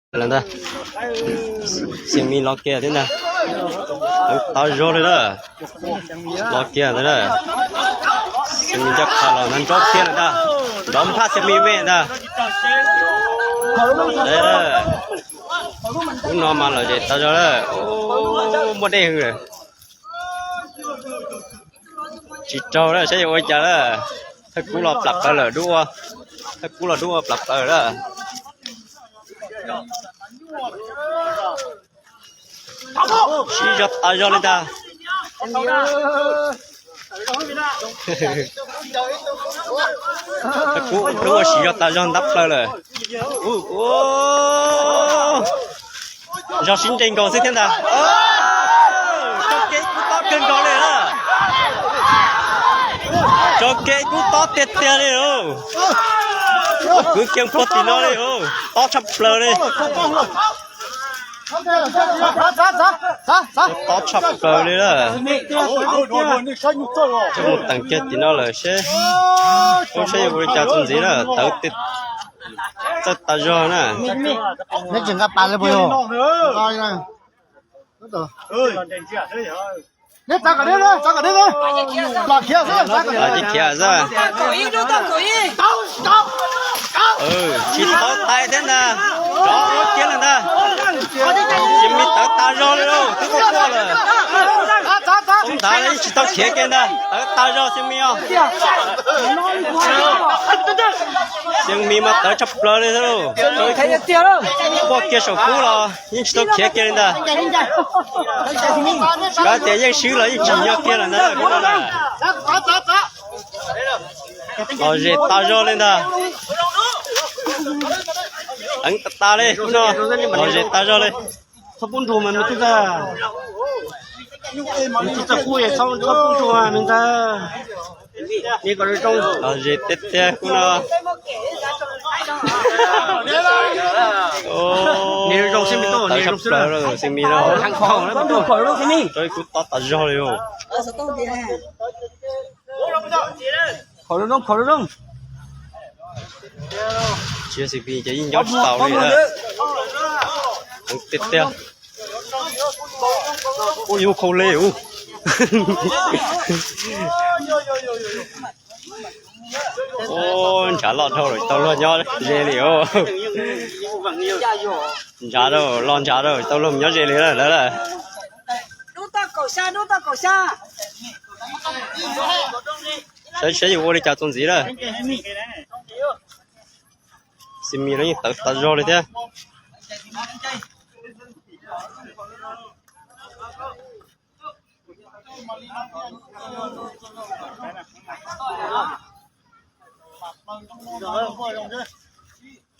Lawm ntag. Xiab Mis los kiag thiab ntag. Tau zog li lawm. Los kiag ntag na. Xiab Mis coj qha los ntag, nrov kiag lawm ntag. Nrov nphaj Xiab Mis me ntag. Ub no mas lom zem tau zog lawm. Muaj dej heev lawm. Tsis raug lawm, saib yuav ua cas lawm. Thawj kub los plam plaws lawm, dub ua. Thawj kub los dub ua plam plaws lawm. Siv zog tas zog li ntag. Thawj kub dub ua siv zog tas zog ntab plaws lawm. Zog sib nres nkaus xwb thiab ntag. Tso kev kub tob kawg nkaus li lawm. Tso kev kub tob tiag tiag li lauj. Kwv kiag puag tim no li lauj, tob tshaj plaws li. Tob tshaj plaws li lawm. Mus teem kiag tim no lawm seb. Ub, saib yuav ua li cas txuas ntxiv na, tawv txawj tas zog na. Khiav xwb. Tsis tau tais thiab ntag. Rov kiag lawm ntag. Xiab Mis tawv tas zog li lauj, twb quaj quaj lawm. Thav yeej tsis tau khiav kiag ntag, tawv tas zog Xiab Mis os. Xiab Mis mas tawv tshaj plaws li thiab lauj. Quaj kiag saum kub los yeej tsis tau khiav kiag li ntag. Koj tias yeej swb los yeej tsis nyob kiag lawm ntag. Los zem tas zog li ntag. Eev tas tas li no. Los zem tas zog li. Txhob pub nrug mas me tub ntag. Txhob pub nrug me ntag. Los zem tiag tiag kub no. Tawv tshaj plaws Xiab Mis no. Rau ib kub tob tas zog li os. Tsis yog Xiab Mis ces yeej nyob tsis tau li lawm. Tiag tiag. Ua yug khau le ub. Ntshav loj dhau lawm, tsis tau luag nyob ze li os. Ntshav dhau, los ntshav dhau, tsis tau luag nyob ze li lawm lawm. Saib saib yuav ua li cas txuas ntxiv lawm. Xiab Mis los yeej tawv tas zog li thiab.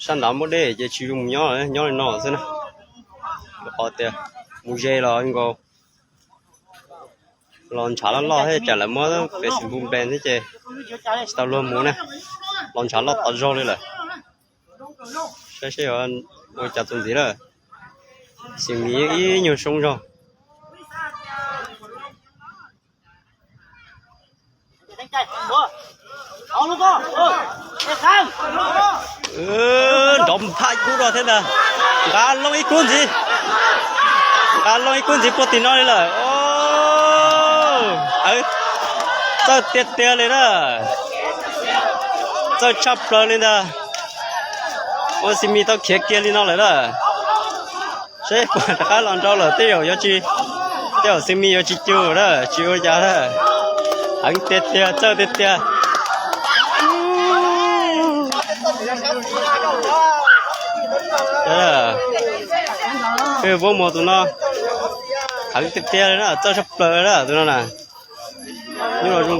Sab nrad muaj dej ces tsis zoo mus nyob, nyob li no xwb na. Qhov tias mus ze los nkaus, los ntshav loj loj thiab cas lawv muab Facebook ban thiab ces tsis tau luag mus na. Los ntshav loj tas zog li lawm. Saib seb yuav ua cas txuas ntxiv lawm. Xiab Mis ib nyuag soob zog. Nrov phaj ib kub rau thiab ntag. Nqa loo ib kub ntxiv. Nqa loo ib kub ntxiv puag tim no li lawm. Txawj tiag tiag li na. Txawj tshaj plaws li ntag. Ua Xiab Mis tau khiav kiag li no lawm na. Seb puas rov qab los nrau lawm tej zaum yuav tsis, tej zaum Xiab Mis yuav tsis cug na, tsis ua cas na. Heev tiag tiag, txawj tiag tiag. Peb muab mus tus no heev tiag tiag li na, txawj tshaj plaws na tus no na. Nyuj los zoo